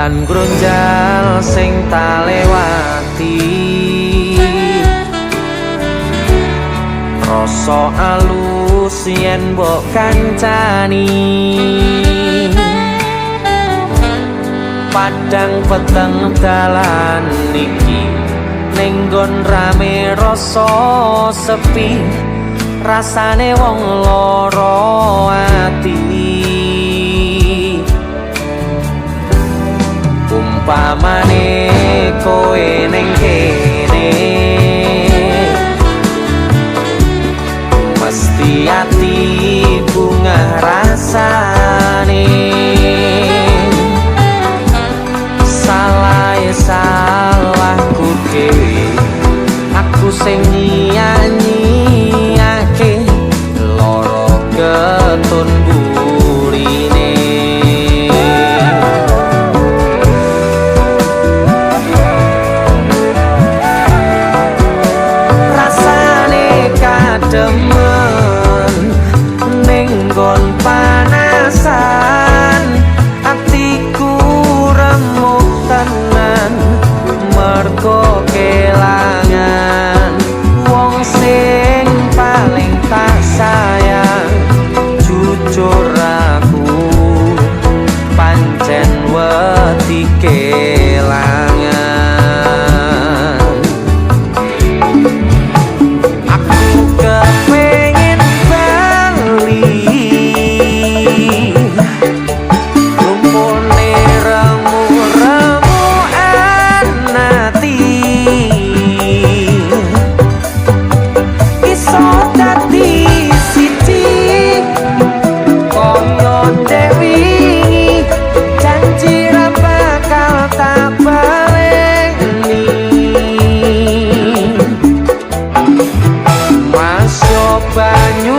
Dalan grunjal sing tak lewati, rasa alus yen mbok kancani. Padang peteng dalan iki, ning nggon rame rasa sepi, rasane wong lara ati. Umpamane kowe ning kene, mesti ati bungah rasane. Salah salahku dhewe, aku sing nyanyiake lara ketun burine. Rasane kademen ning nggon panasan, atiku remuk tenan mergo kelangan wong sing paling tak sayang. Jujur aku pancen wedi kelangan. Aku kepengin bali, lumpune remu-remuan ati, iso dadi siji kaya dek wingi, janji ra bakal tak baleni. Masuk banyu.